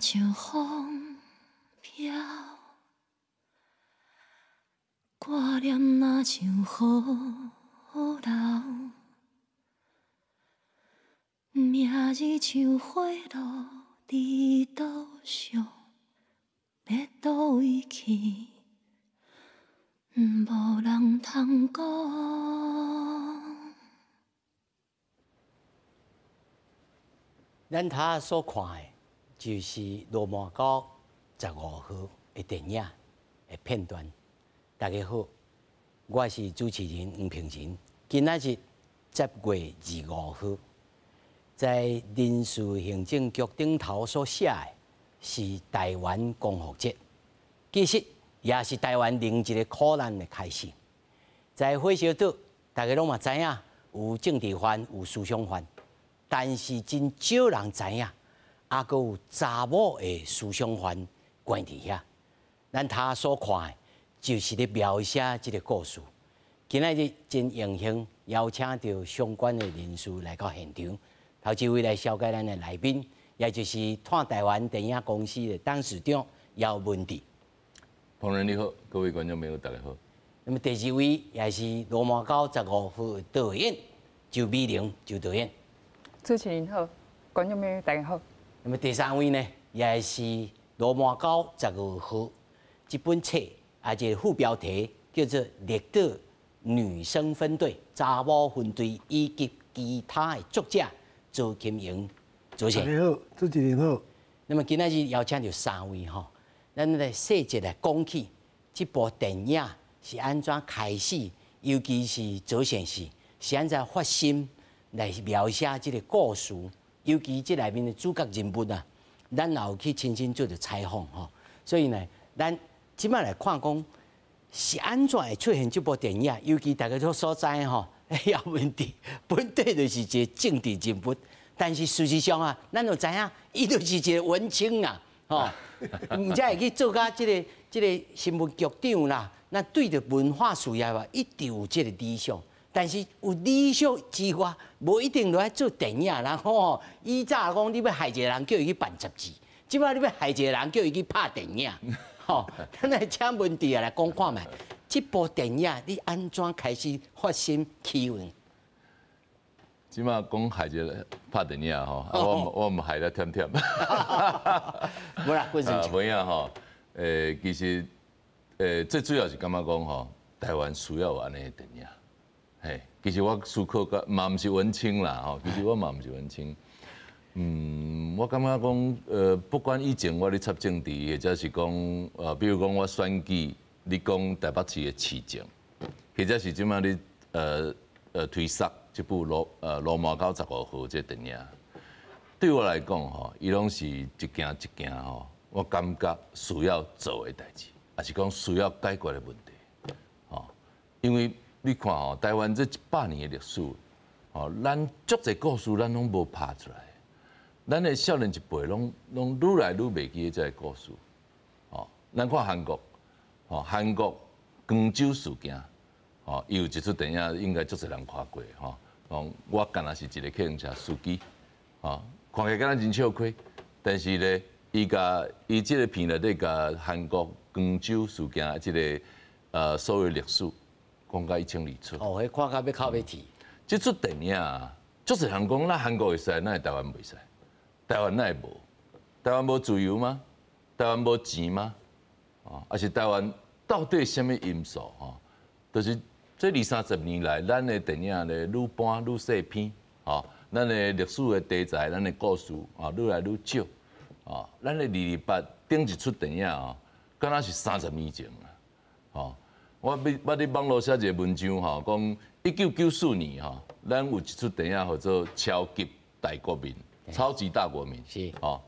像風飄，掛念若像河流，明日像花落佇島上，欲佗位去，無人通講。咱頭所看的，就是《羅滿高十五號》的電影的片段。大家好，我是主持人黃平仁。今仔日10月25號，在人事行政局頂頭所寫的是台灣光復節，其實也是台灣另一個苦難的開始。在火燒島，大家攏嘛知影有政治犯、有思想犯，但是真少人知影，猶閣有查某的思想犯關佇遐。咱頭所看的，就是咧描寫這個故事。今仔日真榮幸邀請到相關的人士來到現場。頭一位來紹介咱的來賓，也就是湠台灣電影公司的董事長姚文智。彭仁你好，各位觀眾朋友大家好。那麼第二位也是羅滿高十五號的導演周美玲周導演。主持人好，觀眾朋友大家好。那麼第三位呢，也是羅滿高十五號這本冊，啊，這個副標題叫做《綠島女生分隊》查某分隊以及其他的作者周琴瑩。主持人好，主持人好。那麼今仔日邀請著三位吼，咱來細節來講起這部電影是按怎開始，尤其是周先生是按怎發心來描寫這個故事，尤其這內面的主角人物啊，咱也有去親身做著採訪吼，所以呢，咱這擺來看講是按怎會出現這部電影，尤其大家都所知吼，姚文智本底就是一個政治人物，但是事實上啊，咱就知影，伊就是一個文青啊，吼，毋才會去做甲這個新聞局長啦。咱對著文化事業啊，一定有這個理想。但是有理想之外，無一定就愛做電影啦吼。以早講你欲害一個人，叫伊去辦雜誌；這擺你欲害一個人，叫伊去拍電影。吼，咱來請文智啊來講看覓，這部電影你按怎開始發心起源？這擺講害一個拍電影吼，我嘛害得忝忝。無啦，過啊，無影吼，其實最主要是感覺講吼，台灣需要有按呢的電影。嘿，其實我思考過嘛毋是文青啦吼，其實我嘛毋是文青。我感覺講，不管以前我咧插政治，或者是講，比如講我選舉，你講台北市的市政，或者是這擺咧，推捒這部羅滿高十五號這電影，對我來講吼，伊攏是一件一件吼，我感覺需要做的代誌，抑是講需要解決的問題，吼，因為你看吼，台灣這100年的歷史，吼，咱足濟故事咱攏無拍出來，咱的少年一輩攏攏愈來愈袂記得這个故事，吼，咱看韓國，吼，韓國光州事件，吼，伊有一齣電影應該足濟人看過，吼，講我敢若是一個客運車司機，吼，看起來敢若真笑虧，但是咧，伊共伊這个片內底共韓國光州事件這个所有歷史講甲一清二楚。哦，彼看甲欲哭欲啼。這齣電影啊，足濟人講，咱韓國會使，哪會台灣袂使？台灣哪會無？台灣無自由嗎？台灣無錢嗎？哦，抑是台灣到底啥物因素？吼，就是這二三十年來，咱的電影咧愈搬愈細篇，吼，咱的歷史的題材，咱的故事啊，愈來愈少，哦，咱的228頂一齣電影哦，敢若是30年前啊，吼，我捌佇網路寫一个文章吼，講1994年吼，咱有一齣電影號做《超級大國民》，超級大國民，吼，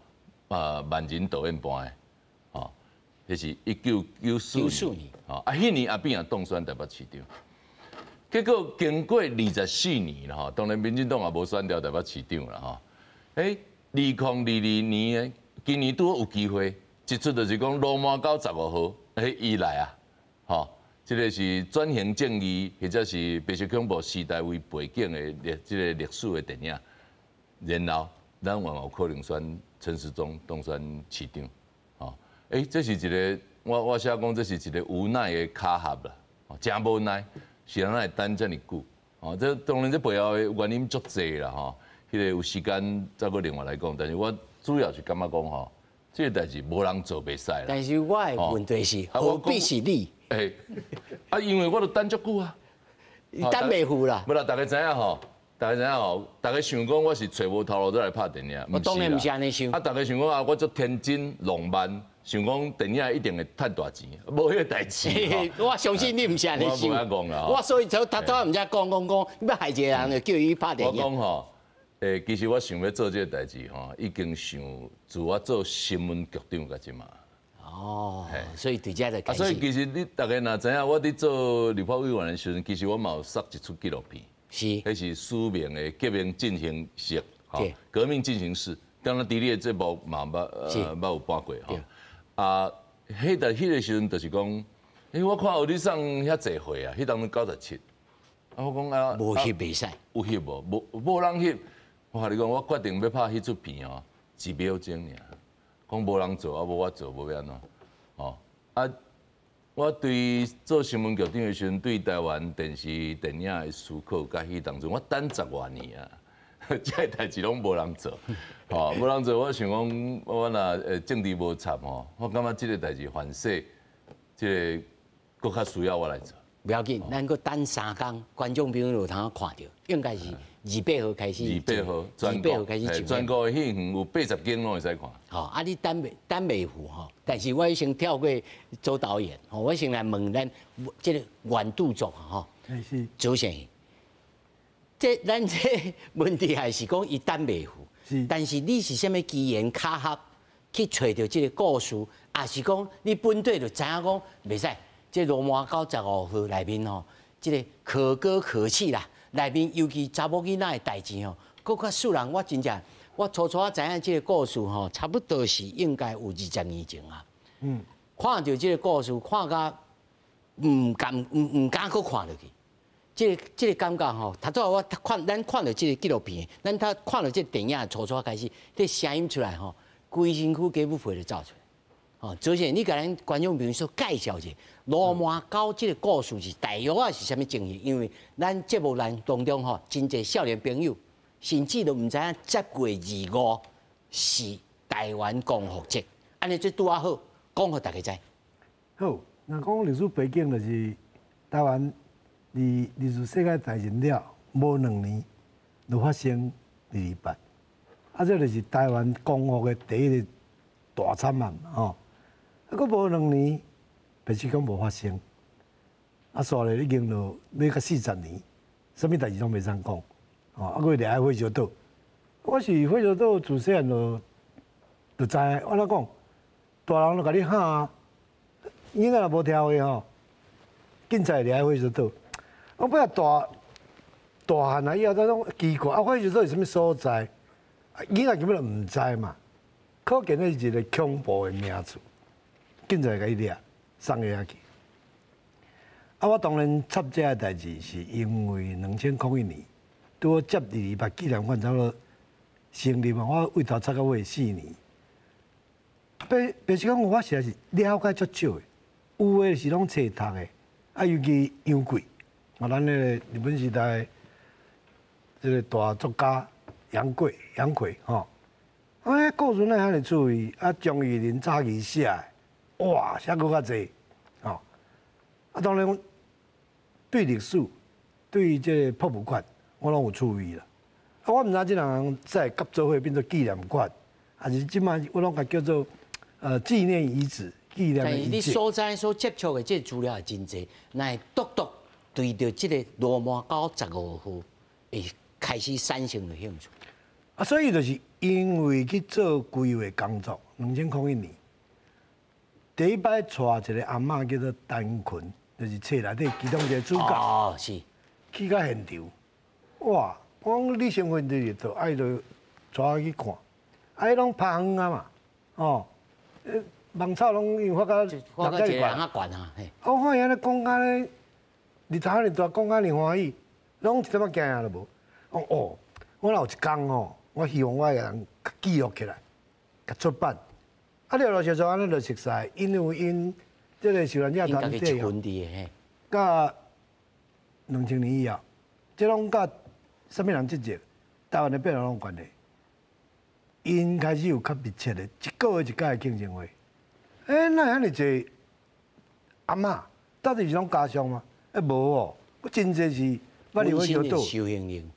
萬仁導演搬的，吼，彼是1994年，吼，啊，彼年阿扁也當選台北市長，結果經過24年啦，吼，當然民進黨也無選著台北市長啦，吼，2022年的今年拄好有機會，一出就是講羅滿高十五號，伊來啊，吼，這个是轉型正義或者是白色恐怖時代為背景的歷這个歷史的電影，然後咱還有可能選陳時中當選市長，吼，欸，這是一個我寫講這是一個無奈的巧合啦，誠無奈，是按怎會等遮爾久？哦，這當然這背後的原因足濟啦，吼，彼個有時間再閣另外來講，但是我主要是感覺講吼，這個代誌無人做袂使啦。但是我的問題是，何必是你？欸，啊，因為我都等足久啊，你等袂赴啦。無啦，大家知影吼，大家知影吼，大家想講我是揣無頭路才來拍電影，我當然毋是按呢想。啊，大家想講啊，我足天真浪漫，想講電影一定會趁大錢，無彼個代誌。我相信你毋是按呢想。我無按講啦。我所以就頭拄毋才講講講，你欲害一個人就叫伊拍電影。我講吼，欸，其實我想欲做這個代誌吼，已經想自我做新聞局長到這馬。哦，所以佇遮就開始。啊，所以其實你大家若知影，我佇做立法委員的時陣，其實我嘛有攝一齣紀錄片。是。彼是署名的革命進行式，革命進行式。當然，佇你的節目嘛捌有播過吼。啊，彼個時陣就是講，欸，我看有你送遐濟歲啊，彼當陣97。啊，我講啊，無翕袂使。有翕無？無人翕。我共你講，我決定欲拍彼齣片哦，一秒鐘爾。講無人做啊，無我做，無欲按怎？吼啊！我對做新聞局長的時陣，對台灣電視電影的思考，佮彼當陣，我等十外年啊，這个代誌攏無人做，吼，無人做。我想講，我若政治無插吼，我感覺這个代誌凡勢，這個閣較需要我來做。無要緊，咱閣等三工，觀眾朋友有通看著，應該是28號開始。二八號， 28號開始。全國的戲院有80間攏會使看。吼，啊，你等袂赴吼，但是我先跳過周導演，吼，我先來問咱這個原著作吼，周先生，這咱這問題還是講伊等袂赴，但是你是啥物機緣巧合去揣著這個故事，抑是講你本底就知影講袂使？這羅馬九十五號內面吼，這個可歌可泣啦。內面尤其查某囡仔的代誌吼，閣較使人我真正，我初初知影這個故事吼，差不多是應該有20年前啊。看著這個故事，看甲毋敢閣看落去。這個感覺吼，頭拄仔我看咱看著這個紀錄片，咱頭看著這個電影初初開始，這聲音出來吼，規身軀雞母皮就走出來。哦，主持人，你共咱觀眾朋友說介紹一下鱸鰻溝這個故事是大約啊是啥物情形？因為咱節目內當中吼，真濟少年朋友甚至都毋知影7月25是台灣光復節，按呢這拄仔好講予大家知。好，若講歷史背景就是台灣佇二次世界大戰了無2年就發生二二八，啊，這就是台灣光復的第一個大慘案吼。啊，閣無兩年，白石講無發生，啊，煞咧已經就欲到40年，啥物代誌攏袂通講，吼，啊，閣掠去火燒島，我是火燒島自細漢就知影，按怎講，大人就共你喊啊，囡仔若無聽話吼，警察會掠去火燒島。我尾仔大大漢啊以後，才講奇怪，啊，火燒島是啥物所在？囡仔根本就毋知嘛，可見彼是一個恐怖的名詞。警察會共伊掠，送去遐去。啊，我當然插這个代誌，是因為2001年，拄好接二二八紀念館差不多成立嘛，我為頭插到尾4年。白石講，我實在是了解足少的，有的是攏冊讀的，啊，尤其楊貴，啊，咱彼个日本時代這个大作家楊貴，楊逵吼，啊，故事哪會遐爾趣味？啊，張玉玲早期寫的。哇，寫閣較濟，吼！啊，當然，對歷史，對這个博物館，我攏有趣味啦。啊，我毋知這人在合做伙變做紀念館，還是這擺我攏共叫做紀念遺址、紀念遺跡。你所在所接觸的這個資料也真濟，若會獨獨對著這個鱸鰻溝15號會開始產生著興趣。啊，所以就是因為去做規劃工作，2001年。第一擺帶一個阿嬤叫做陳群，就是冊內底其中一個主角。哦，是。去到現場，哇！我講你身份就是就愛就帶我去看，啊，彼攏拍遠啊嘛，哦，芒草攏因為發到發到一個人仔懸啊，嘿。我看伊按呢講甲咧，日頭遐爾大，講甲遐爾歡喜，攏一點仔驚都無。講哦，我若有一工吼，我希望我的人記錄起來，共出版。啊，了陆续按呢就熟似，因为𪜶這个受難者團體，佮2000年以後，這攏佮啥物人積極？台灣的變攏有關係。𪜶開始有較密切的，一個月一擺的慶生會。欸，哪會遐爾濟阿嬤？到底是攏家屬嗎？欸，無哦，閣真濟是捌佇火燒島。受刑人。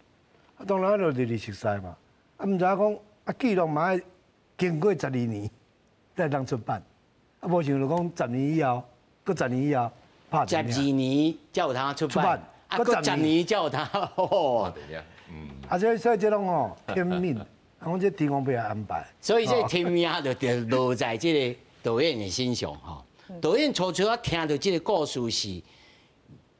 啊，當然就日日熟似嘛。啊，毋知影講啊，記錄嘛愛經過12年才會當出版。啊，無想著講十年以後，閣十年以後拍電影。12年才有通出版，啊，閣十年才有通。拍電影，嗯。啊，所以這攏吼天命，講這天公伯安排。所以這天命就落在這個導演的身上吼。導演初初仔聽著這個故事是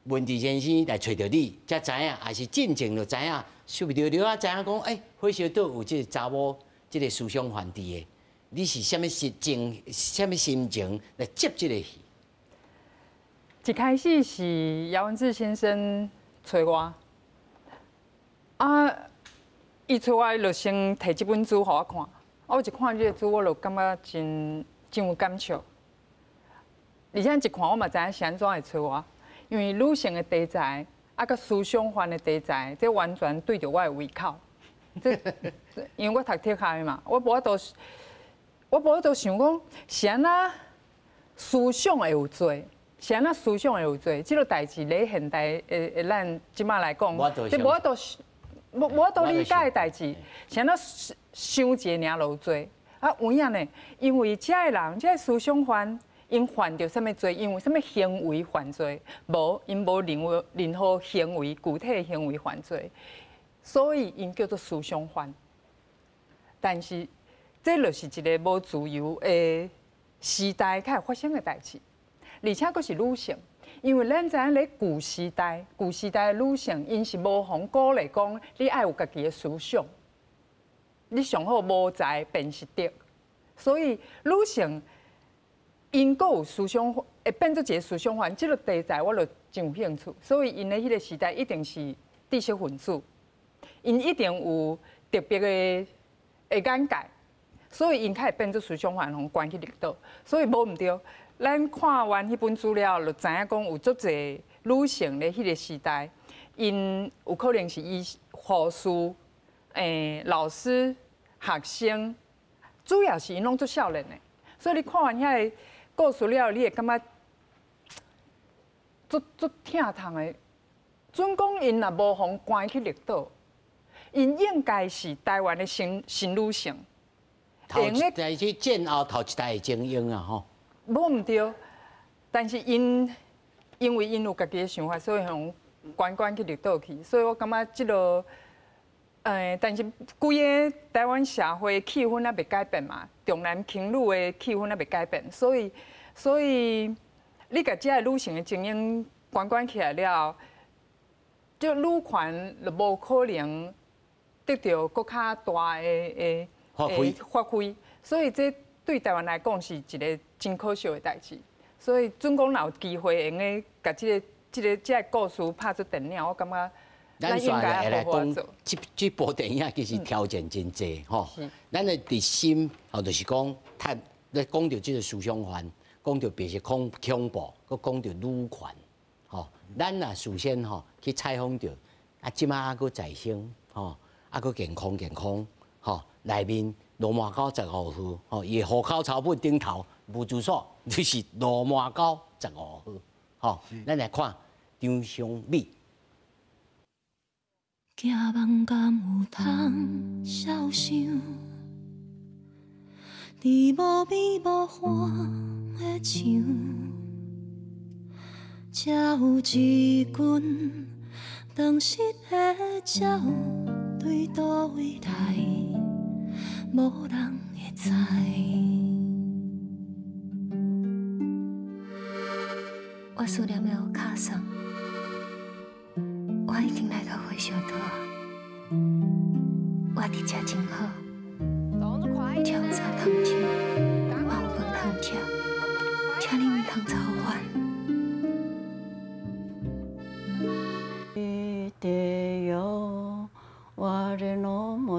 文治先生來揣著你，才知影，還是進前就知影，想袂著了啊，知影講，欸，火燒島有這個查某，這個思想犯佇的，你是啥物心情，啥物心情來接這個戲？一開始是姚文智先生揣我，啊，伊揣我，伊就先提這本書予我看，啊，我一看這個書，我就感覺真有感觸。而且一看我嘛知影是按怎會揣我，因為女性的題材，啊，佮思想犯的題材，這完全對著我的胃口。這因為我讀哲學的嘛，我無法度想講是按怎思想會有罪，是按怎思想會有罪？這個代誌咧現代的咱這馬來講，這無法度理解的代誌，是按怎想一个爾就有罪？啊，有影呢？因為這个人，這个思想犯。𪜶犯著啥物罪？因為啥物行為犯罪？無，𪜶無任何行為，具體的行為犯罪，所以𪜶叫做思想犯。但是，這就是一個無自由的時代較會發生的代誌，而且閣是女性，因為咱知影咧舊時代，舊時代的女性，𪜶是無予鼓勵講你愛有家己的思想，你上好無才便是德，所以女性。𪜶閣有思想，會變做一個思想犯，這個題材我就真有興趣。所以𪜶的彼個時代一定是知識分子，𪜶一定有特別的眼界，所以𪜶較會變做思想犯，予關去綠島。所以無毋對，咱看完彼本書了，就知影講有足濟女性咧，彼個時代，𪜶有可能是醫護士、老師、學生，主要是𪜶攏足少年的。所以你看完遐个故事了，你會感覺足疼痛的。準講𪜶若無予關去綠島，𪜶應該是台灣的新女性。頭一代去戰後頭一代的精英啊，吼。無毋對，但是𪜶因為𪜶有家己的想法，所以予關去綠島去。所以我感覺這個，但是規个台灣社會氣氛猶未改變嘛，重男輕女的氣氛猶未改變，所以你共這个女性的精英關起來了後，這女權就無可能得著閣較大的發揮發揮，所以這對台灣來講是一個真可惜的代誌。所以準講若有機會會用共這個故事拍做電影，我感覺。咱煞來來講，這部電影其實挑戰真濟吼。咱的佇心吼，就是講，趁咧講著這個思想犯，講著白色恐怖，閣講著女權，吼。咱若事先吼去採訪著，啊，這馬猶閣在生，吼，啊，閣健康健康，吼，內面鱸鰻溝15號，吼，伊的戶口抄本頂頭無住所，就是鱸鰻溝15號，吼。咱來看張尚美。寄望敢有通痟想，佇無邊無岸的牆，才有一群當時的鳥，對佗位來，無人會知。我思念的烏卡桑，我已經來到火燒島，我佇遮真好，遮有草通穿，嘛有飯通食，請你毋通操煩。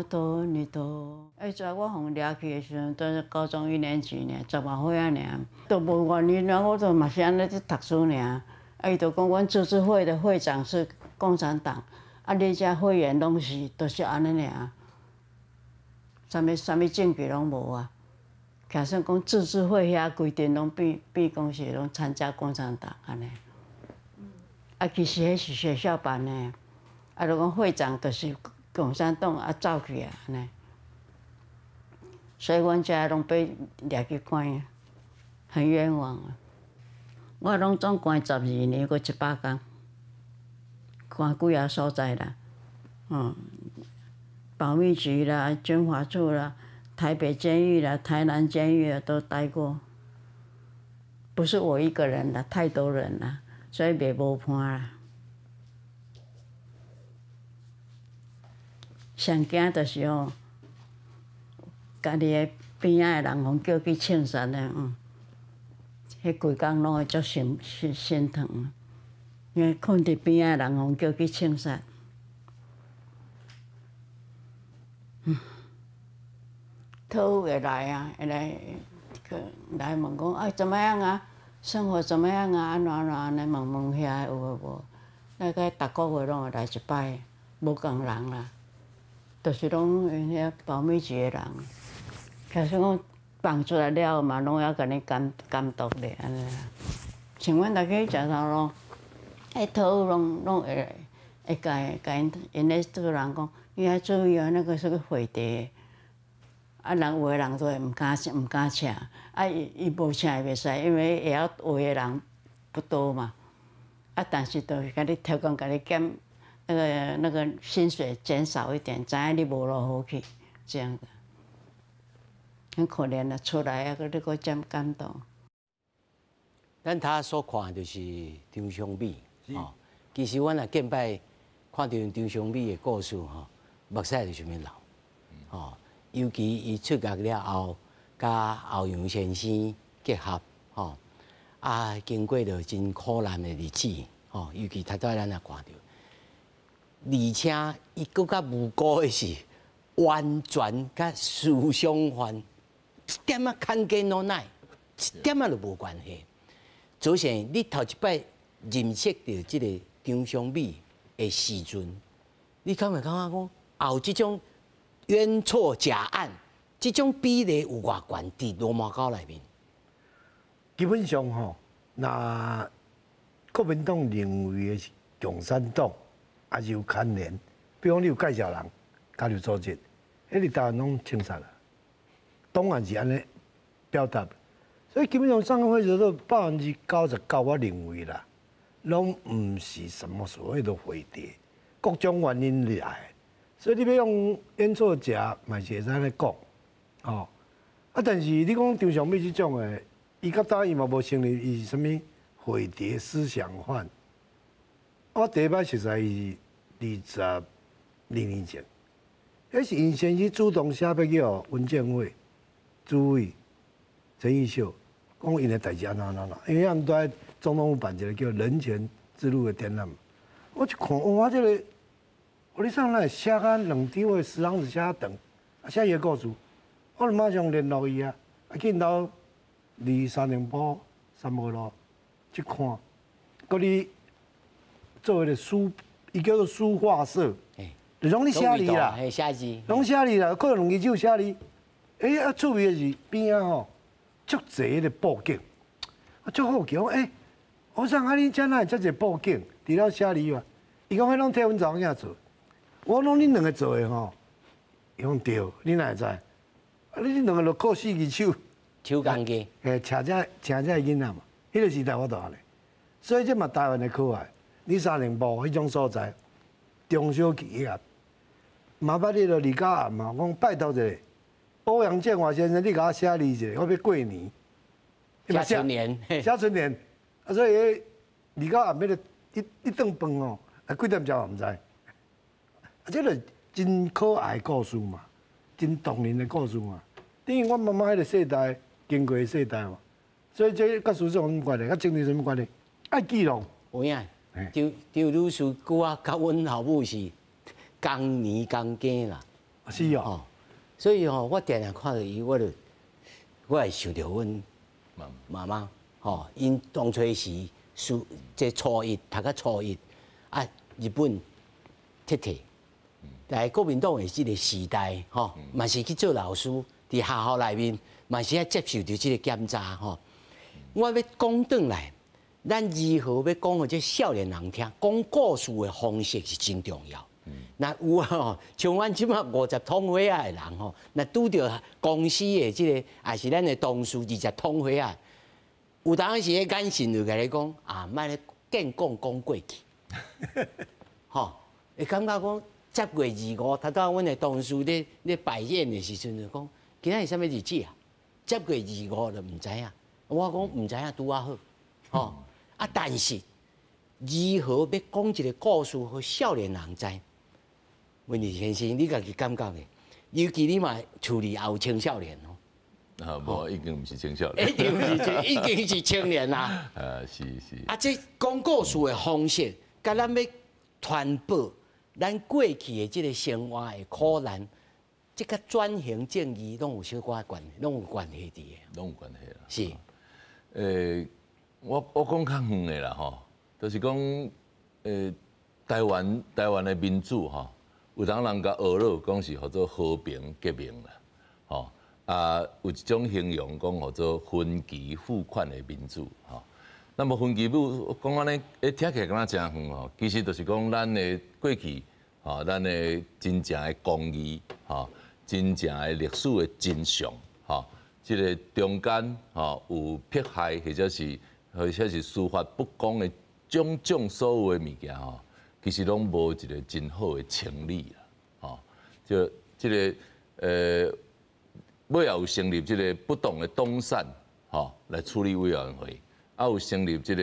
摩陀尼陀。哎，在我予掠去的时阵，都是高中一年级呢，十外岁仔尔，都无原因啊，我都嘛是按呢咧读书尔。啊，伊就讲阮自治会的会长是共产党，啊，你遮会员拢是都是按呢尔，啥物啥物证据拢无啊。假算讲自治会遐规定拢变变讲是拢参加共产党按呢。啊，其实彼是学校办的，啊，就讲会长就是共产党啊，走去啊，按呢。所以阮遮拢被掠去关啊，很冤枉啊！我拢总关12年，阁100工，关几仔所在啦，保密局啦、军法处啦、台北监狱啦、台南监狱啊，都待过。不是我一个人啦，太多人啦，所以袂无伴啦。上惊就是吼，家己的边仔的人予叫去枪杀的，彼规工拢会足心心心疼，因为睏伫边仔的人予叫去枪杀。特务会来啊，会来去来问讲啊怎么样啊，生活怎么样啊，按怎按怎按呢问问遐有的无，大概逐个月拢会来一摆，无仝人啦。就是拢遐保密局的人，假使讲放出来了后嘛，拢要共你监监督咧，按呢啦。像阮若去食头路，彼特务拢拢会会共共𪜶𪜶咧做人讲，你爱注意哦，那个是个匪谍。啊，人有的人就会毋敢毋敢请，啊，伊伊无请也袂使，因为会晓画的人不多嘛。啊，但是就是共你提供，共你减。那个薪水减少一点，知影你无路好去，这样子，很可怜的，出来啊，阁你阁这感动。咱头所看就是张尚美，吼，其实阮若见摆看著张尚美的故事，吼，目屎就想欲流，吼，尤其伊出狱了后，佮欧阳先生结合，吼，啊，经过著真苦难的日子，吼，尤其头拄咱也看著。而且，伊阁较无辜的是，完全佮思想犯一点仔牵连都奈，一点仔都无关系。祖先，你头一摆认识著这个张尚美的时阵，你敢会感觉讲，有这种冤错假案，这种比例有偌悬？伫罗马狗内面，基本上吼，若国民党认为的是共产党。还是有牵连，比如讲你有介绍人加入组织，彼伫台湾拢枪杀啦。当然是按呢表达，所以基本上三个会说99%，我认为啦，拢毋是什么所谓的匪谍，各种原因来。所以你欲用冤错假，嘛是会使按呢讲，哦。啊，但是你讲张尚美这种的，伊到今伊嘛无承认伊是啥物匪谍思想犯。我第一摆熟似伊是22年前，彼是𪜶先生主动写欲予文建会主委陈义秀，讲𪜶的代志按怎按怎，因为𪜶伫总统府办一个叫人权之路的展览。我一看，哇，这个，我你上来写啊两张的诗行子写长，啊写伊的故事，我就马上联络伊啊，啊去𪜶兜离三重埔三号路去看，阁你。做彼个书，伊叫做书画社，就拢咧写字啦，写字，拢写字啦，可能两只手写字。欸，啊，趣味的是边仔吼，足济彼个布景，啊，足好奇，讲欸，我说啊，你遮哪会遮济布景？除了写字嘛，伊讲彼拢替阮查某囝做，我讲恁两个做的吼，伊讲对，你哪会知？啊，你恁两个就靠四只手，手工艺，欸，请这请这囡仔嘛，彼个时代我就按呢，所以这嘛台湾的可爱。你三重埔彼种所在，中小企业，麻烦你著李家暗嘛，讲拜托一下，欧阳建华先生，你共我写字一下，我欲过年。写春联，写春联，啊，所以李家暗彼个一一顿饭哦，啊几点钟也毋知。啊，这个真可爱的故事嘛，真动人的故事嘛。等于阮妈妈彼个世代经过的世代嘛，所以这佮思想有啥物关系？佮政治啥物关系？爱记录。有影。张张女士，拄仔佮阮后母是仝年仝家啦。是哦，所以吼，我定定看著伊，我就我會想著阮媽媽，吼，𪜶當初時初這初一讀到初一，啊，日本撤退，但國民黨的這個時代，吼，嘛是去做老師，佇學校內面嘛是愛接受著這個檢查，吼。我欲講轉來，咱如何欲講予這少年人聽？講故事的方式是真重要。若有吼，像阮這馬五十通歲仔的人吼，若拄著公司的這個，抑是咱的同事20通歲仔，有當時彼眼神就共你講啊，莫咧見講講過去，吼，會感覺講10月25，頭拄仔阮的同事咧咧拜宴的時陣就講，今仔是啥物日子啊？十月二五就毋知影，我講毋知影拄仔好，吼啊！但是如何欲講一個故事，予少年人知？文理先生，你家己感覺呢？尤其你嘛厝裡也有青少年哦。啊，無，已經毋是青少年，一定毋是青，已經是青年啦。啊，是是。啊，這講故事的方式，佮咱欲傳播咱過去的這個生活的苦難，這佮轉型正義攏有小可關，攏有關係佇的。攏有關係啦。是。我講較遠的啦吼，就是講，台灣的民主吼，有當人共呵咾講是號做和平革命啦，吼啊，有一種形容講號做分期付款的民主吼。那麼分期付講按呢，聽起來敢若誠遠吼，其實就是講咱的過去，吼，咱的真正的公義，吼，真正的歷史的真相，吼，這個中間吼有迫害或者是司法不公的種種所有的物件吼，其實攏無一個真好的清理啦，吼，就這個尾後有成立這個不同的黨產，吼，來處理委員會，啊有成立這個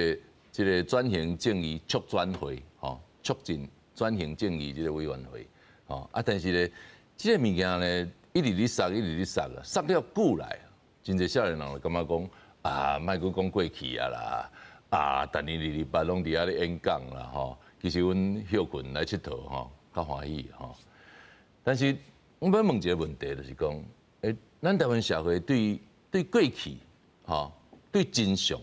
轉型正義促轉會，吼，促進轉型正義這個委員會，吼，啊但是咧，這個物件咧一直咧捒，一直咧捒啊，捒了久來，真濟少年人就感覺講啊，莫閣講過去啊啦，啊，逐年228攏佇遐咧演講啦，吼。其實阮歇睏來𨑨迌吼，較歡喜吼。但是我欲問一個問題，就是講，咱台灣社會對過去吼，對真相，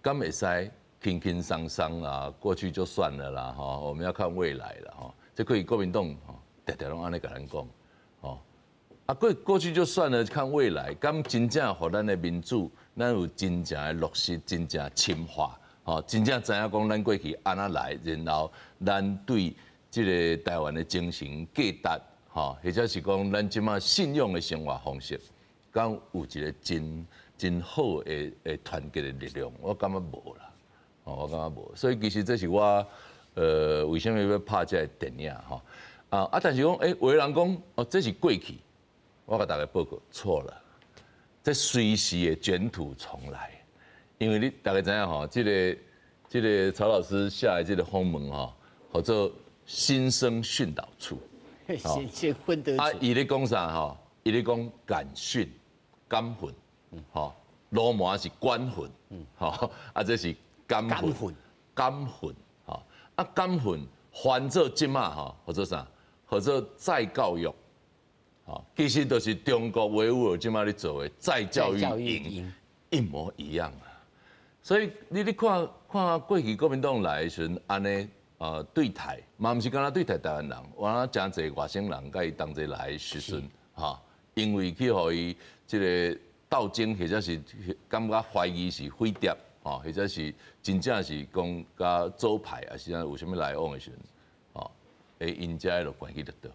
敢會使輕輕鬆鬆啊？過去就算了啦，吼，我們要看未來啦，吼。這過去國民黨吼，常常攏按呢共咱講，吼。啊，過去就算了，看未來，敢真正予咱的民主，咱有真正的落實，真正深化。吼，真正知影講咱過去按怎來，然後咱對這個台灣的精神價值，吼，或者是講咱這馬信仰的生活方式，敢有一個真真好的團結的力量？我感覺無啦，吼，我感覺無。所以其實這是我為啥物欲拍這个電影吼？啊，但是講，有的人講，哦，這是過去，我共大家報告錯了，這隨時會捲土重來。因為你大家知影吼，這個曹老師寫的這個訪問吼，號做新生訓導處。新生訓導處。啊，伊咧講啥吼？伊咧講感訓、感訓，吼，羅馬是管訓，吼，啊，這是感訓、感訓，吼，啊，感訓翻做這馬吼，號做啥？號做再教育，吼，其實就是中國維吾爾這馬咧做的再教育營，一模一樣啊。所以你咧看看過去國民黨來的時陣，按呢對待，嘛毋是干焦對待台灣人，我誠濟外省人佮伊同齊來的時陣，吼，因為去予伊這個鬥爭，或者是感覺懷疑是匪諜，吼，或者是真正是講佮左派，抑是啥有啥物來往的時陣，吼，𪜶遮就關去就倒，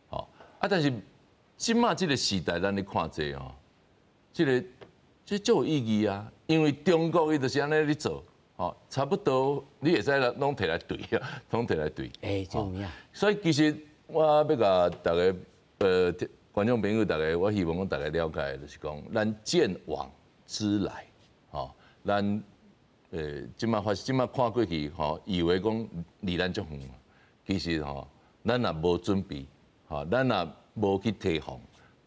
吼，啊，但是這馬這個時代，咱咧看這吼，這個這足有意義啊，因為中國伊就是按呢咧做，吼，差不多你會使攏提來對啊，攏提來對。這有影。所以其實我欲共大家觀眾朋友大家，我希望講大家了解，就是講咱鑑往知來，吼，咱這馬發這馬看過去，吼，以為講離咱足遠，其實吼，咱若無準備，吼，咱若無去提防，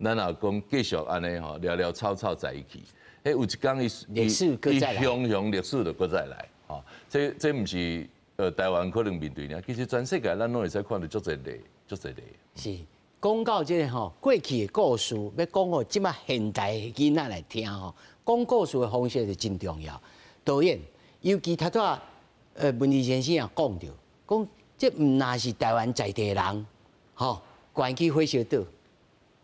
咱若講繼續按呢吼，潦潦草草在一起，彼有一工伊歷史閣再來，雄雄歷史就閣再來，吼，這毋是台灣可能面對爾，其實全世界咱攏會使看著足濟例，足濟例。是。講到這個吼過去的故事，欲講予這馬現代的囡仔來聽吼，講故事的方式就真重要。導演，尤其頭拄仔文治先生也講著，講這毋但是台灣在地人，吼，關去火燒島，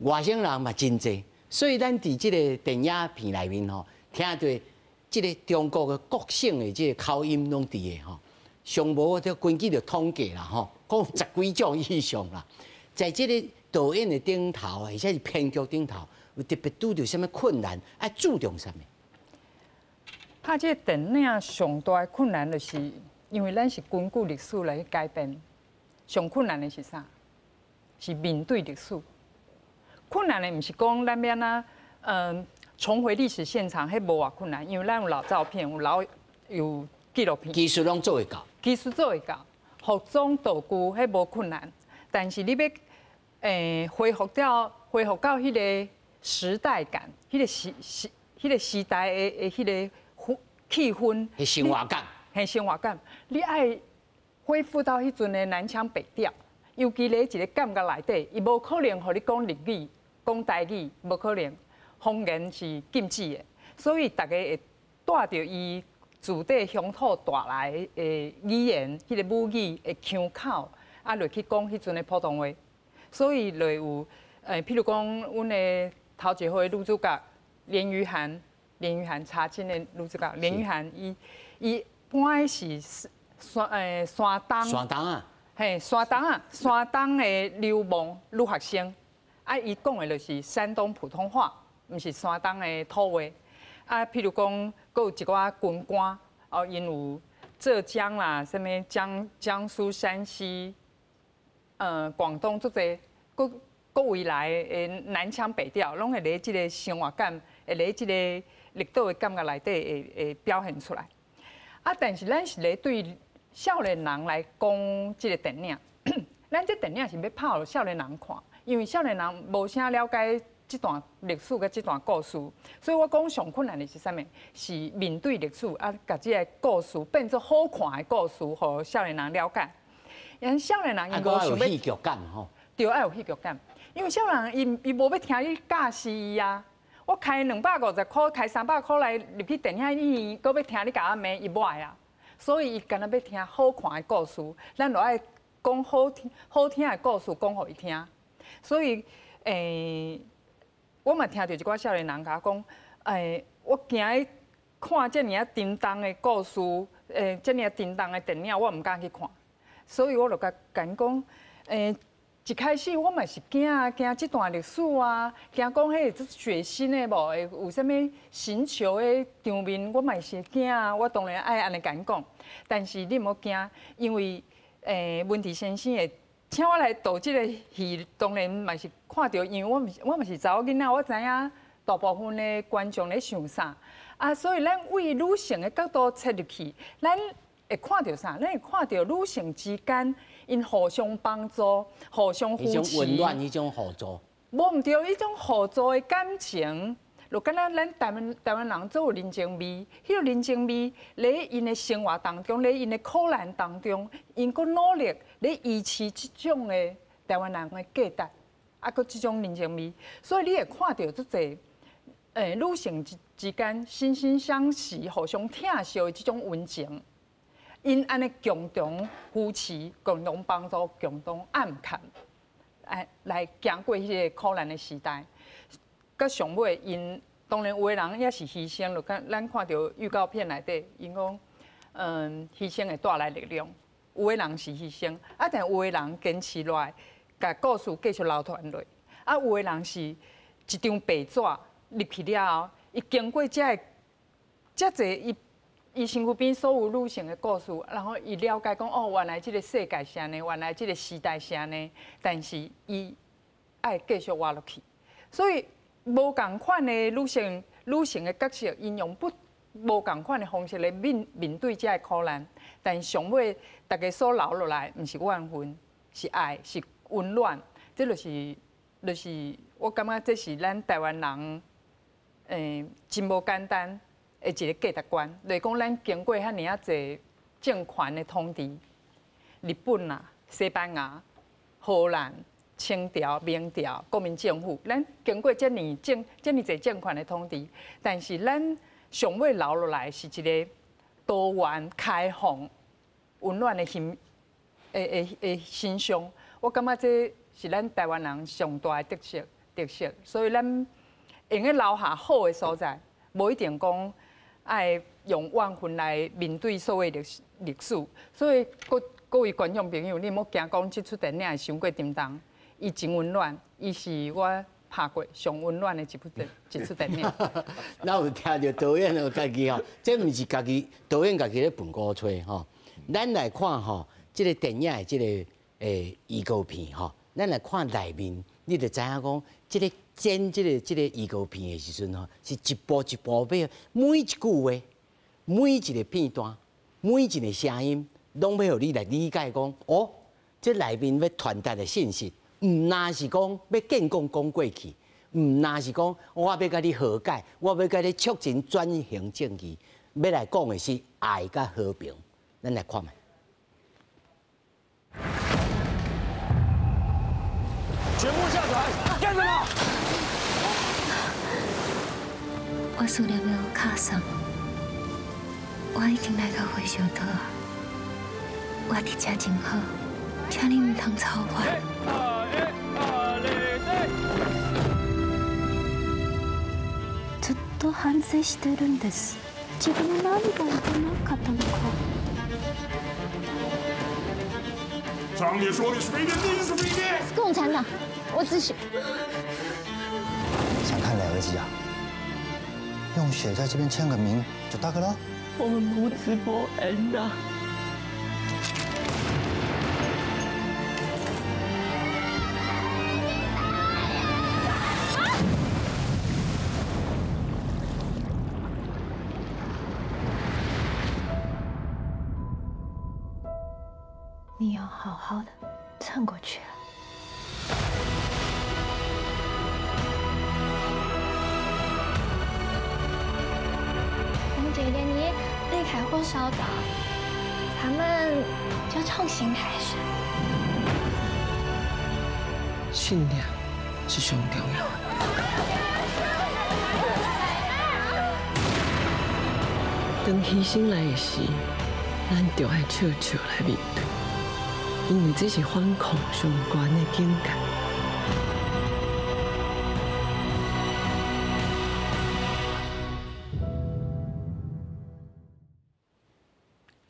外省人嘛真濟，所以咱佇這個電影片內面吼，聽著這個中國的各省的這個口音攏佇的吼，上無就根據著統計啦吼，講十幾種以上啦，在這個導演的頂頭，或者是編劇頂頭，有特別拄著啥物困難，愛注重啥物？拍這個電影上大的困難就是，因為咱是根據歷史來改編，上困難的是啥？是面對歷史。困難的毋是講咱欲按怎，重回歷史現場，彼無偌困難，因為咱有老照片，有老有紀錄片，技術攏做會到，技術做會到，服裝道具彼無困難，但是你欲恢復到彼個時代感，彼個時代的彼個氣氛，彼生活感，彼生活感，你愛恢復到彼陣的南腔北調，尤其咧一個感覺內底，伊無可能予你講日語、講台語，無可能，方言是禁止的，所以逐家會帶著伊自底鄉土帶來的語言，彼個母語的腔口，啊，落去講彼陣的普通話，所以就有譬如講，阮的頭一號的女主角連俞涵，連俞涵茶金的女主角連俞涵，伊本來是山東，山東啊，嘿，山東啊，山東的流亡女學生，啊，伊講的就是山東普通話，毋是山東的土話。啊，譬如講，閣有一寡軍官，哦，𪜶有浙江啦，啥物江蘇、山西，廣東足濟各各位來的南腔北調，攏會咧這個生活感，會咧這個綠島的感覺內底會表現出來。啊，但是咱是咧對少年人來講這個電影，咱這電影是欲拍予少年人看，因為少年人無啥了解這段歷史佮這段故事，所以我講上困難的是啥物？是面對歷史啊，共這個故事變做好看的故事，予少年人了解。因少年人伊無想欲戲劇感吼，對，愛有戲劇感。因為少年人伊無欲聽你教示伊啊。我開250箍，開300箍來入去電影院，閣欲聽你共我罵，伊無愛啊。所以伊干焦欲聽好看的故事，咱就愛講好聽好聽的故事講予伊聽。所以，我嘛聽著一寡少年人共我講，我驚看遮爾仔沉重的故事，遮爾仔沉重的電影，我毋敢去看。所以我就共𪜶講，一開始我嘛是驚啊，驚這段歷史啊，驚講彼會血腥的無，會有啥物刑求的場面，我嘛是驚啊。我當然愛按呢共𪜶講，但是你毋好驚，因為文治先生會請我來導這個戲，當然嘛是看著，因為我嘛是查某囡仔，我知影大部分的觀眾咧想啥啊，所以咱為女性的角度切入去，咱會看著啥？咱會看著女性之間𪜶互相幫助、互相扶持，彼種溫暖，彼種互助。無毋對，彼種互助的感情，就敢若咱台灣人足有人情味，彼個人情味，咧𪜶的生活當中，咧𪜶的苦難當中，𪜶閣努力咧維持這種的台灣人的價值，啊，閣這種人情味，所以你會看著足濟，女性之間惺惺相惜、互相疼惜的這種溫情。𪜶按呢共同扶持、共同幫助、共同暗崁，來行過彼個苦難的時代。到上尾，𪜶當然有的人也是犧牲，就敢咱看著預告片內底，𪜶講，犧牲會帶來力量。有的人是犧牲，啊，但有的人堅持落來，共故事繼續流傳落。啊，有的人是一張白紙入去了後，伊經過這个遮濟伊。伊身軀邊所有女性的故事，然後伊了解講哦，原來這個世界是按呢，原來這個時代是按呢，但是伊愛繼續活落去，所以無仝款的女性的角色，𪜶用不無仝款的方式來面對這个苦難，但上尾逐家所留落來，毋是怨恨，是愛，是溫暖，這就是我感覺這是咱台灣人，真無簡單的一個價值觀，就是講咱經過遐爾仔濟政權的統治，日本啊、西班牙、荷蘭，清朝、明朝、国民政府，咱经过遮尔政、遮尔济政权的统治，但是咱上尾留落来是一个多元、开放、温暖的形、的形象。我感觉这是咱台湾人上大的特色，特色。所以咱会用得留下好的所在，无一定讲爱用怨恨来面对所谓历历史。所以各各位观众朋友，你莫惊讲这出电影会伤过沉重。伊真温暖，伊是我拍过上温暖的一部电一出电影。那有听著导演有家己吼，这毋是家己导演家己咧笨鼓吹吼。咱来看吼，这个电影的这个预告片吼，咱来看内面，你就知影讲，这个剪这个预告片的时阵吼，是一步一步欲，每一句话，每一个片段，每一个声音，拢欲予你来理解讲，哦，这内面欲传达的信息。毋但是讲欲建讲讲过去，毋但是讲我欲共你和解，我欲共你促进转型正义，欲来讲的是爱佮和平。咱来看觅。全部下船，干什么？我思念的卡桑，我已经来到回收岛啊，我伫遮真好，请你毋通吵我。ずっと反省してるんです。自分の何がいけなかったのか。上面说的是非的，你是非的。共产党，我只是想看来儿子啊，用血在这边签个名就大个了。我们母子报恩啊！你要好好的撑过去啊！当这一年你离开火烧岛，咱们就重新开始。信念是上重要的。当牺牲来的时，咱就爱笑笑来面对。因为这是反抗上悬的境界。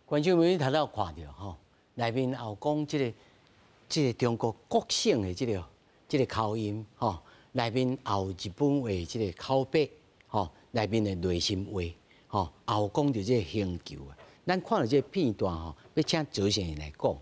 观众朋友头拄有看著吼，内面也有讲这个中国国省的这个口音吼，内面也有日本话这个口白吼，内面的内心话吼，也有讲著这个星球啊。咱看著这个片段吼，欲请卓先生来讲。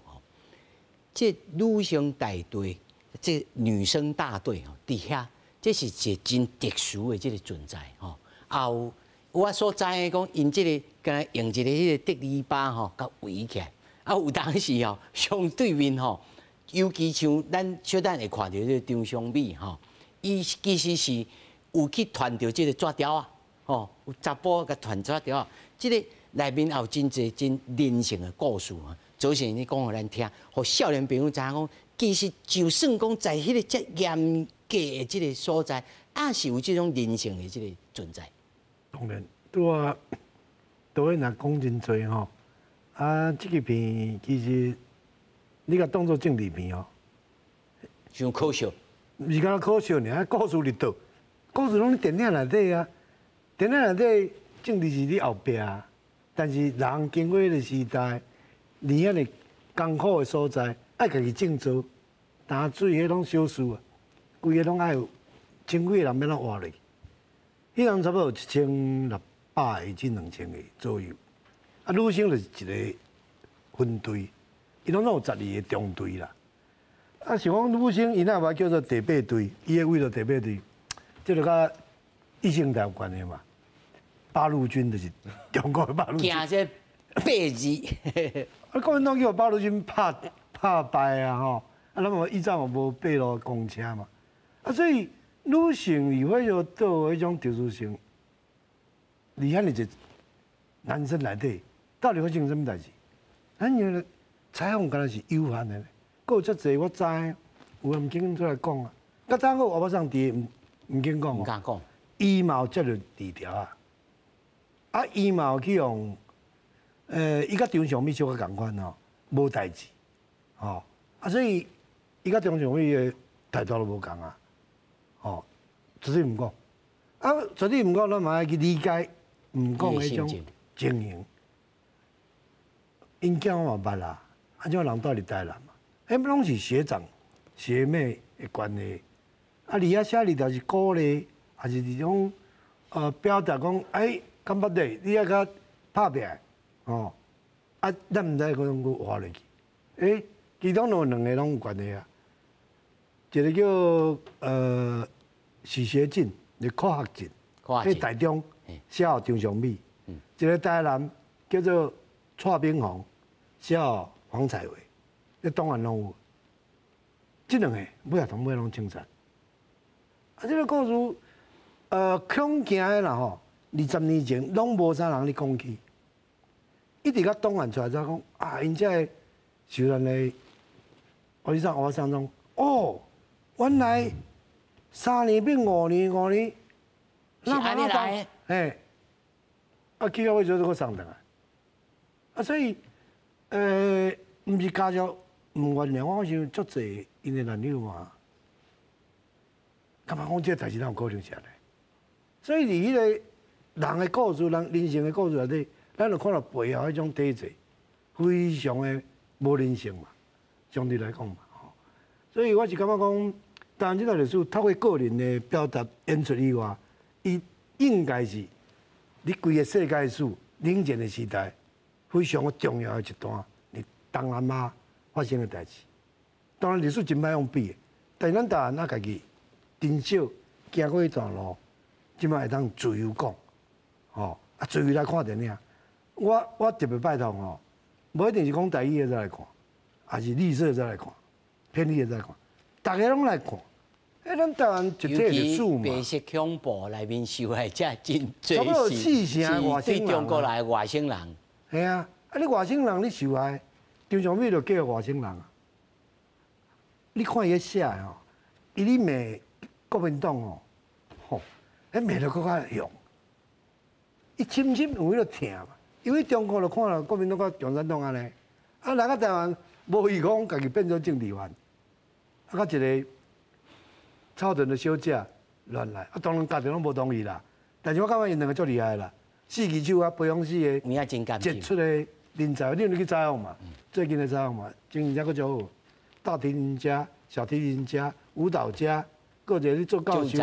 这女生大队，这女生大队吼，伫遐，这是一个真特殊的这个存在吼。也有我所知的讲，𪜶这个敢若用一个彼个竹篱笆吼，共围起来。啊，有当时吼，相对面吼，尤其像咱小等会看著这个张尚美吼，伊其实是有去传著这个纸条仔，吼，有查埔共传纸条仔。这个内面也有真济真人性的故事啊。卓先生，你讲予咱听，予少年朋友知影讲，其实就算讲在彼个遮严格的这个所在，也是有这种人性的这个存在。当然，拄仔导演也讲真济吼，啊，这个片其实你共当做政治片哦，伤可惜。毋是干焦可惜尔，故事伫佗，故事拢伫电影内底啊，电影内底政治是伫后壁，但是人经过彼个时代。伫遐尔艰苦的所在，爱家己种作，担水彼拢小事啊，规个拢爱有千几个人欲按怎活落去？彼人差不多有1600个至2000个左右。啊，女生就是一个分队，伊拢总有12个中队啦。啊，想讲女生𪜶若嘛叫做第八队，伊的位就第八队，这就佮意识形态有关系嘛。八路军就是中国的八路军。惊这八字。啊，国民党叫八路军拍拍败啊吼！啊，咱嘛以前嘛无八路公车嘛，啊，所以女性伫火烧岛彼种特殊性，伫遐尔济男生内底，到底发生啥物代志？咱因为采访敢若是有限的，阁有遮济我知，有人毋肯出來講啊。佮當個歐巴桑佇毋肯講，毋敢講。伊嘛有接著治療啊，啊，伊嘛有去用，伊佮張尚美小可仝款吼，無代誌，吼，啊，所以伊佮張尚美的態度都無仝啊，吼，絕對毋講，啊，絕對毋講，咱嘛愛去理解毋講彼種情形。𪜶囝我嘛捌啦，啊，這種人蹛佇台南嘛，彼攏是學長學妹的關係，啊，你遐寫字就是鼓勵。還是這種表達講，哎，感覺對，你愛較拍拼，吼，啊，咱毋知講閣活落去，欸，其中有兩個攏有關係啊，一個叫許學進，是柯學進，佇台中寫予張尚美，一個台南叫做蔡炳宏，寫予黃彩偉，這當然攏有，這兩個尾仔同尾攏槍殺，啊，這個故事。恐驚的啦吼，20年前攏無啥人咧講起，一直到檔案出來才講啊，𪜶這个受難的，我你上我上中，哦，原來3年變5年，5年，是按呢來的，嘿，啊，去到尾就閣送轉來，啊，所以，毋是家屬毋原諒，我想足濟𪜶的男友嘛，感覺講這個代誌哪有可能是按呢？所以佇彼個人的故事，人人生的故事內底，咱就看到背後彼種體制，非常的無人性嘛，相對來講嘛，吼。所以我是感覺講，當然這段歷史透過個人的表達演出以外，伊應該是你規個世界史冷戰的時代非常重要的一段，佇東南亞發生的代誌。當然歷史真歹用比的，但是咱台灣咱家己真少行過彼段路。這擺會當自由講，吼啊，自由來看電影。我特別拜託吼，無一定是講台語的才來看，還是綠色才來看，偏綠的才來看，大家攏來看。欸，咱台灣一體歷史嘛。白色恐怖內面受害者真濟，差不多四成外省人。對中國來的外省人。係啊，啊你外省人你受害，張尚美就叫外省人啊。你看伊寫的吼，伊咧罵國民黨吼，吼。彼罵得閣較凶，伊深深有彼個疼嘛，因為中國就看了國民黨佮共產黨按呢，啊來到台灣無意講家己變做政治犯，啊佮一個草屯的小姐亂來，啊當然家庭攏無同意啦，但是我感覺𪜶兩個足厲害啦，四支手啊，培養四個傑出的人才，你有去採訪嘛？最近的採訪嘛，真正閣足好，大提琴家、小提琴家、舞蹈家，閣一個咧做教授。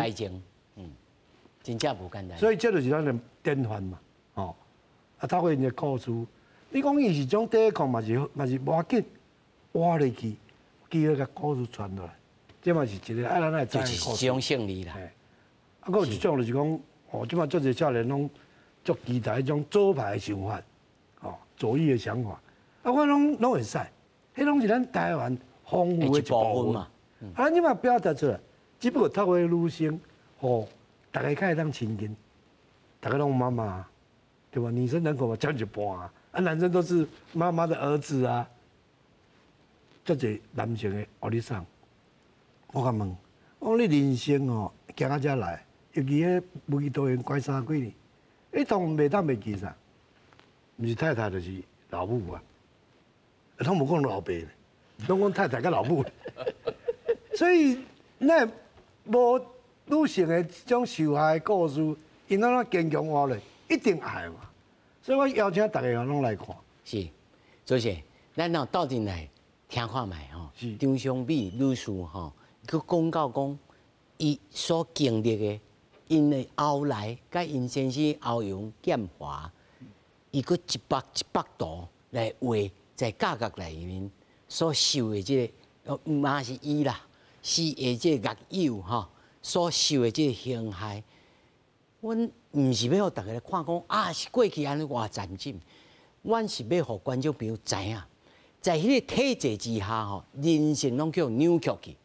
真正無簡單，所以這就是咱的典範嘛，吼！啊，透過𪜶的故事，你講伊是種抵抗嘛是嘛是無要緊，活落去，繼續共故事傳落來，這嘛是一個愛咱來知的故事。就是一種勝利啦。啊，閣有一種就是講，哦，這擺足濟少年攏足期待彼種左派的想法，哦，左翼的想法，啊，我攏攏會使，彼攏是咱台灣豐富的一部分嘛。啊，你嘛表達出來，只不過透過女生，吼。大家較會當親近，大家攏媽媽，對吧？女生人口嘛佔一半啊，啊，男生都是媽媽的兒子啊。足濟男性的歐吉桑，我共問，我講你人生哦，行到遮來，尤其彼無期徒刑關三幾年，你當袂當袂記啥？毋是太太就是老母啊，攏無講老爸，攏講太太佮老母。所以咱無。女性的這種受害的故事，𪜶按怎堅強活落，一定愛嘛。所以我邀請大家攏來看。是，主席，咱若鬥陣來聽看覓吼。張尚美女士吼，閣講到講，伊所經歷的，𪜶的後來佮𪜶先生歐陽劍華，伊閣一幅一幅圖來畫，在監獄內面所受的這個，毋嘛是伊啦，是的這個獄友吼。所受的這個刑害，阮毋是欲予大家來看講啊，是過去按呢偌殘忍，阮是欲予觀眾朋友知影，在彼個體制之下吼，人性攏叫扭曲去，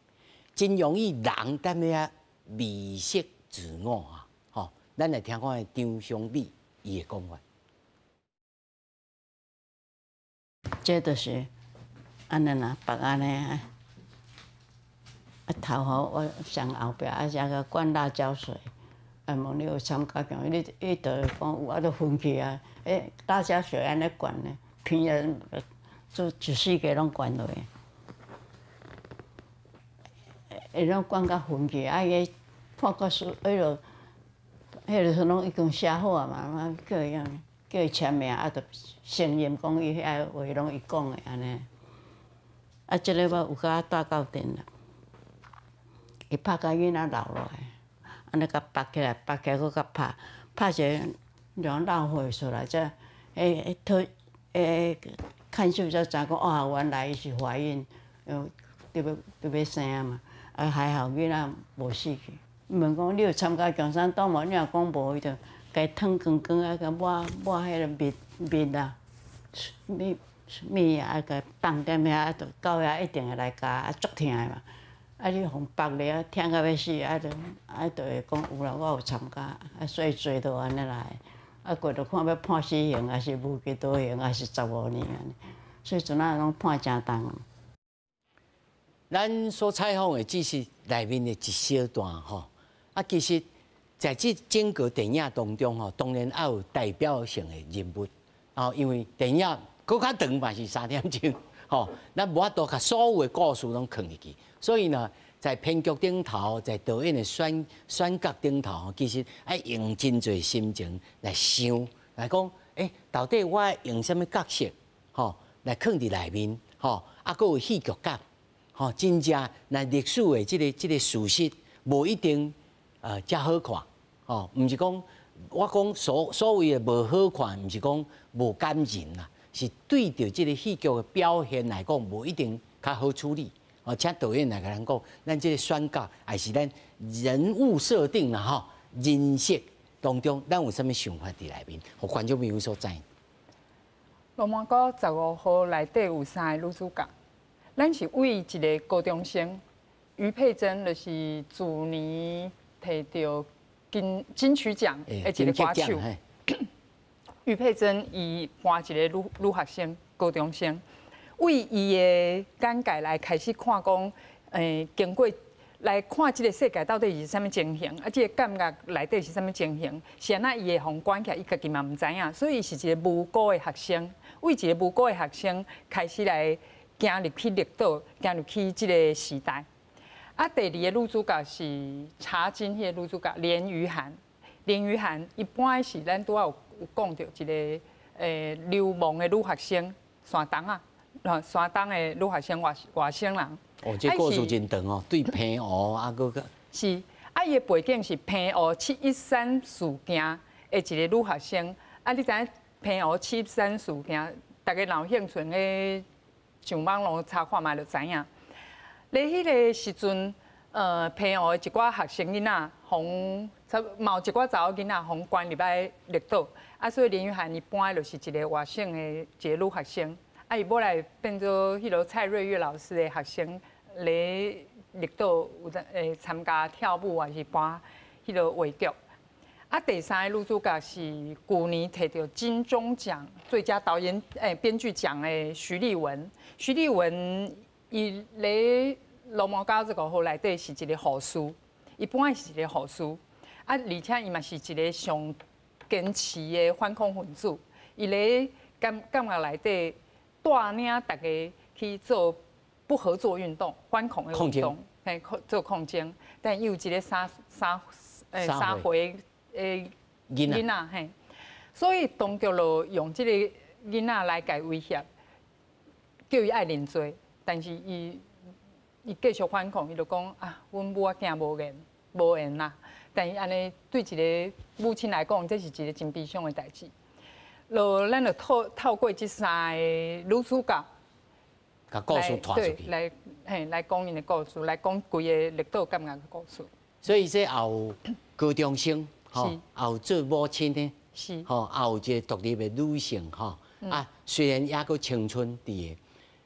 真容易人踮遐迷失自我啊！吼，咱來聽看張尚美伊的講法。這就是按呢啦，白按呢。啊頭吼我上後壁，啊才共灌辣椒水。啊問你有參加過？你就會講有，啊，就昏去啊。欸，辣椒水按呢灌呢，鼻啊，做一世界攏灌落去，會攏灌甲昏去。啊，伊判決書，彼落，彼个攏已經寫好啊嘛，啊叫伊叫伊簽名，啊，就承認講伊遐話攏伊講的按呢。啊，這个我有共帶到陣啦，伊拍共囡仔留落來，按呢共縛起來，縛起來閣共拍，拍一个讓漏血出來，才彼彼彼看守才知影講，哦，原來伊是懷孕，佇欲生啊嘛。啊，還好囡仔無死去。問講你有參加共產黨無？你若講無，伊就共伊脫光光啊，共抹抹彼个蜜蜜啊，蜜蜜啊，共放踮遐，啊，就到遐一定會來咬，啊，足疼的嘛。啊，你予縛咧啊，疼甲欲死，啊，就啊，就會講有啦，我有參加，啊，所以罪就按呢來。啊，過著看欲判死刑，抑是無期徒刑，抑是15年按呢。所以陣仔攏判誠重。咱所採訪的只是內面的一小段吼，啊，其實在這整個電影當中吼，當然也有代表性的人物，哦，因為電影閣較長嘛是3點鐘，吼，咱無法度共所有的故事攏囥入去，所以呢，在編劇頂頭，在導演的選角頂頭，其實愛用真濟心情來想，來講，欸，到底我用啥物角色，吼，來囥佇內面，吼，啊，閣有戲劇感，吼，真正那歷史的這個事實，無一定遮好看，吼，毋是講我講所謂的無好看，毋是講無感人啦，是對著這個戲劇的表現來講，無一定較好處理。哦，請導演來共咱講，咱這個選角，抑是咱人物設定啦，吼，人設當中，咱有啥物想法佇內面，予觀眾朋友所知。羅馬歌15號內底有三个女主角，咱是為一个高中生余佩真，就是去年提著金曲獎的一个歌手。余佩真伊扮一个女學生，高中生。為伊的眼界來開始看講，經過來看這个世界到底是啥物情形，啊，這个監獄內底是啥物情形，是按怎伊會予關起來，伊家己嘛毋知影，所以伊是一个無辜的學生，為一个無辜的學生開始來行入去綠島，行入去這个時代。啊，第二个女主角是茶金彼个女主角連俞涵，連俞涵伊扮的是咱拄仔有講著一个流亡的女學生，山東啊。山東的女學生外省人。哦，這故事真長哦，對澎湖啊，閣閣。是，啊，伊的背景是澎湖713事件的一个女學生。啊，你知影澎湖713事件，大家若有興趣咧上網路查看覓就知影。咧彼个時陣，澎湖的一寡學生囡仔，予嘛有一寡查某囡仔，予關入來綠島。啊，所以連俞涵伊扮的就是一个外省的一个女學生。啊，伊尾來變做彼个蔡瑞月老師的學生，咧綠島有陣參加跳舞，還是扮彼个話劇。啊，第三个女主角是舊年提著金鐘獎最佳導演編劇獎的徐麗雯。徐麗雯伊咧羅摩95號內底是一个護士，伊本來是一个護士，啊，而且伊嘛是一个上堅持的反恐分子。伊咧監獄內底帶領大家去做不合作運動、反恐的運動，嘿，做抗爭。但伊有一个三歲的囡仔，嘿，所以當局就用這個囡仔來共威脅，叫伊愛認罪。但是伊繼續反抗，伊就講啊，阮母仔囝無緣無緣啦。但是按呢對一个母親來講，這是一个真悲傷的代誌。就咱就透過這三个女主角，共故事帶出去，來嘿來講𪜶的故事，來講規个綠島監獄的故事。所以這也有高中生，吼，也有做母親的，吼，也有一个獨立的女性，吼，啊，雖然猶閣青春佇個，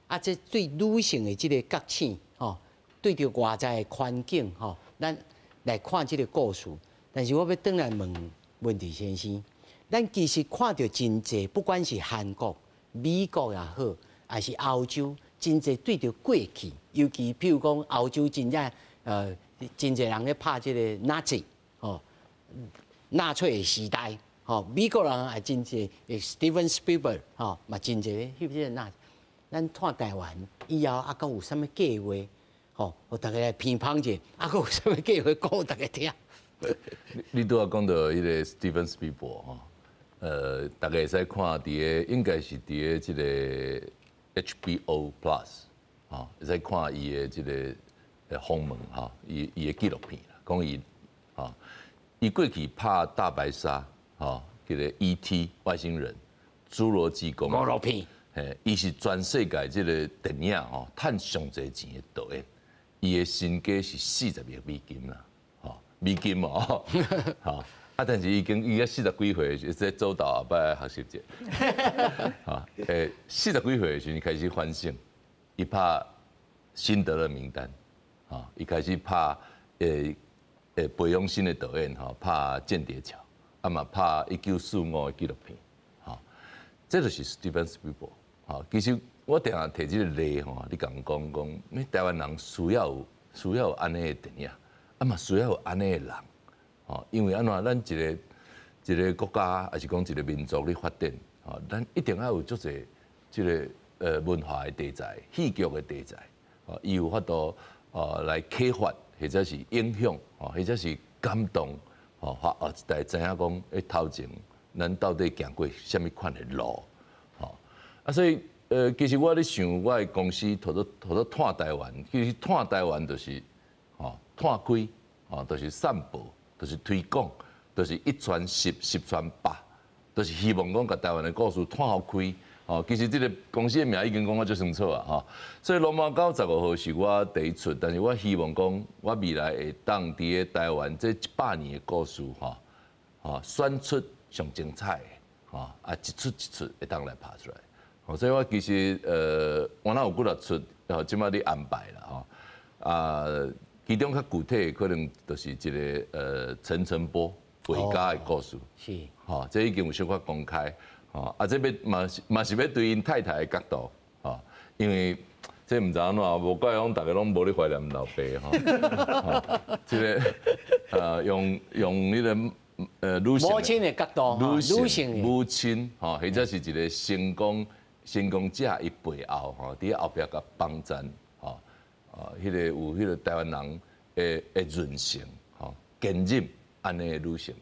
啊，這對女性的這個覺醒，吼，對著外在的環境，吼，咱來看這個故事。但是我欲轉來問文治先生。咱其實看著真濟，不管是韓國、美國也好，抑是歐洲，真濟對著過去，尤其譬如講歐洲真正真濟人咧拍這个納粹吼，納粹的時代吼，美國人也真濟，Steven Spielberg 吼嘛真濟咧翕這个納粹。咱看台灣以後猶閣有啥物計劃？吼，予大家來評判者，猶閣有啥物計劃講予大家聽？你拄仔講到彼个 Steven Spielberg 吼，大家會使看佇个應該是佇个這个 HBO Plus 吼，會使看伊的這个訪問吼，伊的紀錄片啦，講伊吼，伊過去拍大白鯊吼，這个 E.T. 外星人、侏羅紀公園，紀錄片，嘿，伊是全世界這个電影吼，趁上濟錢的導演，伊的身家是40億美金啦，吼，美金哦，吼，啊，但是已經伊才四十幾歲，這做導後擺學習者，哈，四十幾歲的時陣開始反省，伊拍辛德勒名單，哈，伊開始拍裴勇新的導演吼，拍間諜橋，啊嘛拍1945的紀錄片，吼，這就是 Steven Spielberg，吼，其實我定定提這個例吼，你共講講，你台灣人需要有按呢的電影，啊嘛需要有按呢的人，吼，因為按怎，咱一个一个國家，抑是講一个民族咧發展，吼，咱一定愛有足濟這个文化的題材、戲劇的題材，吼，伊有法度來啟發，或者是影響，吼，或者是感動，吼，後一代知影講，頭前咱到底行過啥物款的路，吼，啊，所以其實我咧想，我的公司號做湠台灣，其實湠台灣就是吼湠開，吼就是散播，就是推廣，就是一傳十，十傳百，就是希望講共台灣的故事湠予開。吼，其實這个公司的名已經講甲足清楚啊，吼。所以鱸鰻狗15號是我第一出，但是我希望講，我未來會當佇个台灣這100年的故事，吼，吼選出上精彩的，吼啊一出一出會當來拍出來。吼，所以我其實我若有幾若出，吼，這擺咧安排啦，吼，啊，其中較具體的可能就是一个陳澄波畫家的故事，吼，這已經有小可公開。吼，啊，這欲嘛是欲對𪜶太太的角度，吼，因為這毋知按怎，無怪講逐家攏無咧懷念老爸吼。這个用彼个女性母親的角度，女性母親吼，或者是一个成功者伊背後吼，佇後壁共幫贊吼，啊，彼个有彼个台灣人的韌性吼，堅忍按呢的女性，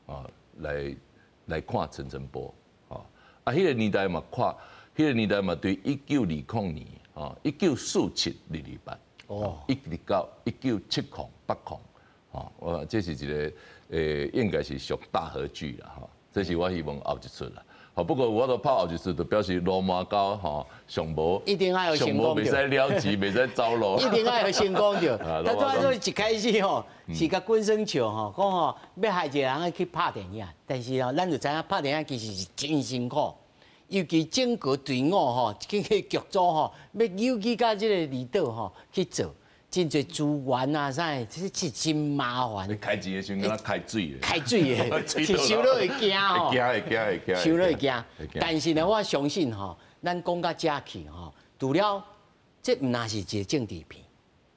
啊，來看陳澄波。啊，彼个年代嘛，看，彼个年代嘛，對1920年，吼，1947228，哦，一直到197080，吼，我這是一个，應該是屬大河劇啦，吼，這是我希望後一出啦。吼，不過我都拍後一出，就表示鱸鰻狗吼上無，一定愛有成功，袂使了錢，袂使走路，一定愛有成功著。他拄仔一開始吼，是共滾耍笑吼，講吼欲害一个人去拍電影，但是吼，咱就知影拍電影其實是真辛苦。尤其整個隊伍吼，這个劇組吼，欲尤其到這个離島吼去做，真濟資源啊啥的，這是真麻煩。你開錢的時陣，敢若開水開水的，是收落會驚吼。會驚會驚會驚。收落會驚。但是呢，我相信吼，咱講到遮去吼，除了這毋但是一个政治片，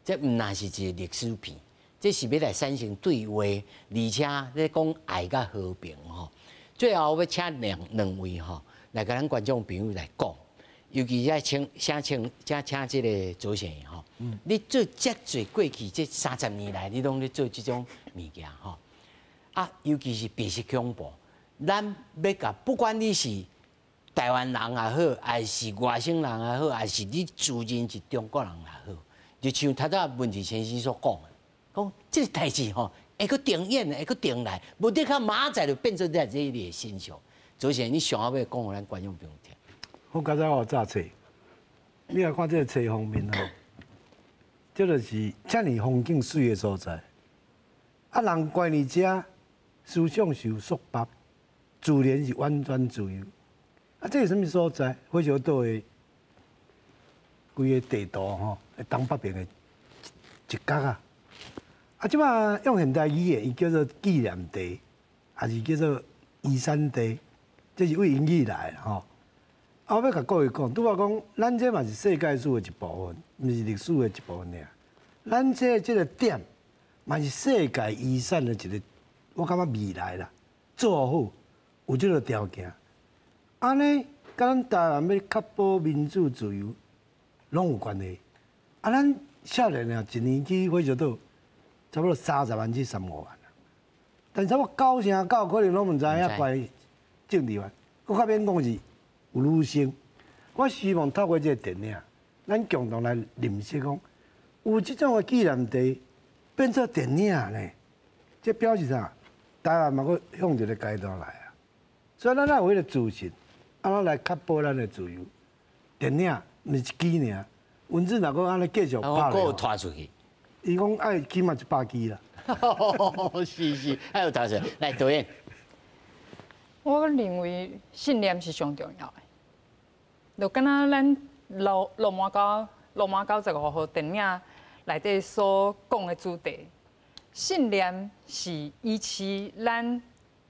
這毋但是一个歷史片，這是欲來產生對話，而且咧講愛佮和平吼。最後我欲請兩位吼，來共咱觀眾朋友來講，尤其是請請請請請這个左先生吼，你做遮濟過去這30年來，你攏咧做這種物件吼，啊，尤其是白色恐怖，咱欲共不管你是台灣人也好，還是外省人也好，還是你自認是中國人也好，就像頭拄仔文治先生所講的，講這个代誌吼會閣重演，會閣重來，無得較明仔載就變做在這個身上。左先生，你上後欲講予咱觀眾朋友聽。我剛才我有冊，你來看這个冊封面吼，這就是遮爾風景媠的所在。啊，人關佇遮，思想受束縛，自然是完全自由。啊，這是啥物所在？火燒島的規个地圖吼，東北邊的一角啊。啊，這擺用現代語言，伊叫做紀念地，還是叫做遺產地？這是對英語來的吼。啊，我欲共各位讲，拄仔讲，咱這嘛是世界史的一部分，毋是歷史的一部分爾。咱這個點嘛是世界遺產的一個，我感覺未來啦，做好有這個條件，按呢，佮咱台灣欲確保民主自由，攏有關係。啊，咱少年啊，一年去火燒島，差不多30萬至35萬啦。但差不多九成九可能攏毋知影關政治員，閣較免講是有女性。我希望透過這個電影，咱共同來認識講，有這種的紀念地變做電影呢，這表示啥？台灣嘛閣向一個階段來啊。所以咱愛有彼個自信，按怎來確保咱的自由？電影毋是一支爾，文字若閣按呢繼續拍落，閣拖出去。伊講愛起碼100支啦。是是，還有拖出來。來導演，我認為信念是上重要的。就敢若咱落滿95號電影內底所講的主題，信念是維持咱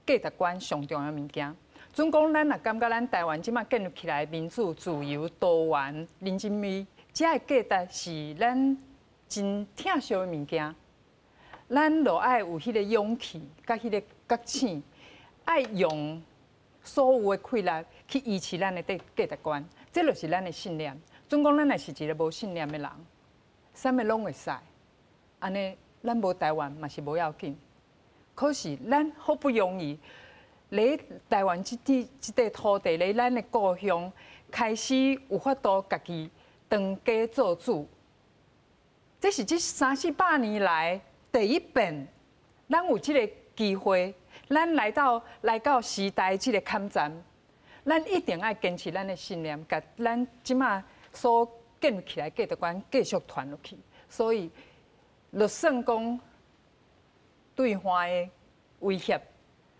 價值觀上重要的物件。準講，咱若感覺咱台灣這馬建立起來民主、自由、多元、人情味，這个價值是咱真疼惜的物件。咱就愛有彼個勇氣，佮彼個覺醒，愛用所有的氣力去維持咱的價值觀，這就是咱的信念。準講，咱若是一個無信念的人，啥物攏會使，按呢，咱無台灣嘛是無要緊。可是咱好不容易，佇台灣這塊土地，佇咱的故鄉，開始有法度家己當家做主。這是這三四百年來第一遍，咱有這個機會，咱來到時代這個坎站，咱一定愛堅持咱的信念，共咱這馬所建立起來價值觀繼續傳落去。所以，就算講對岸的威脅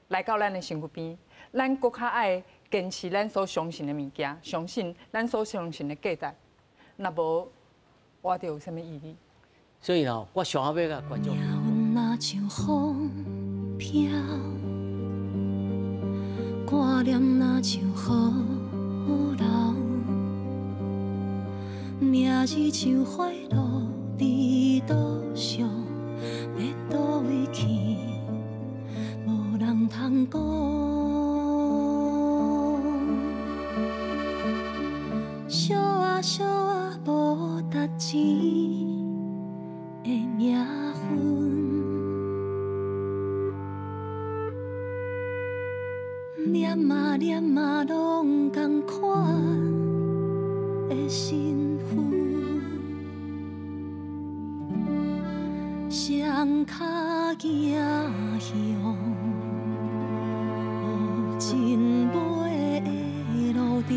來到咱的身軀邊，咱閣較愛堅持咱所相信的物件，相信咱所相信的價值。若無，活著有啥物意義？所以呢，我想欲共觀眾。命運若像風飄，掛念若像河流，命日像花落佇島上，欲佗位去，無人通講。惜啊惜啊，無值錢的名分，念啊念啊，攏仝款的身份，雙跤行向無盡尾的路程，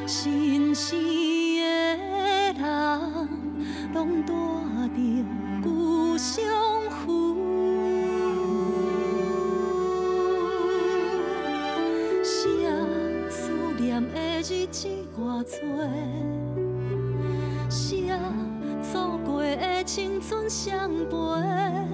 新生的人攏帶著舊傷痕，寫思念的日子偌濟，寫錯過的青春相陪。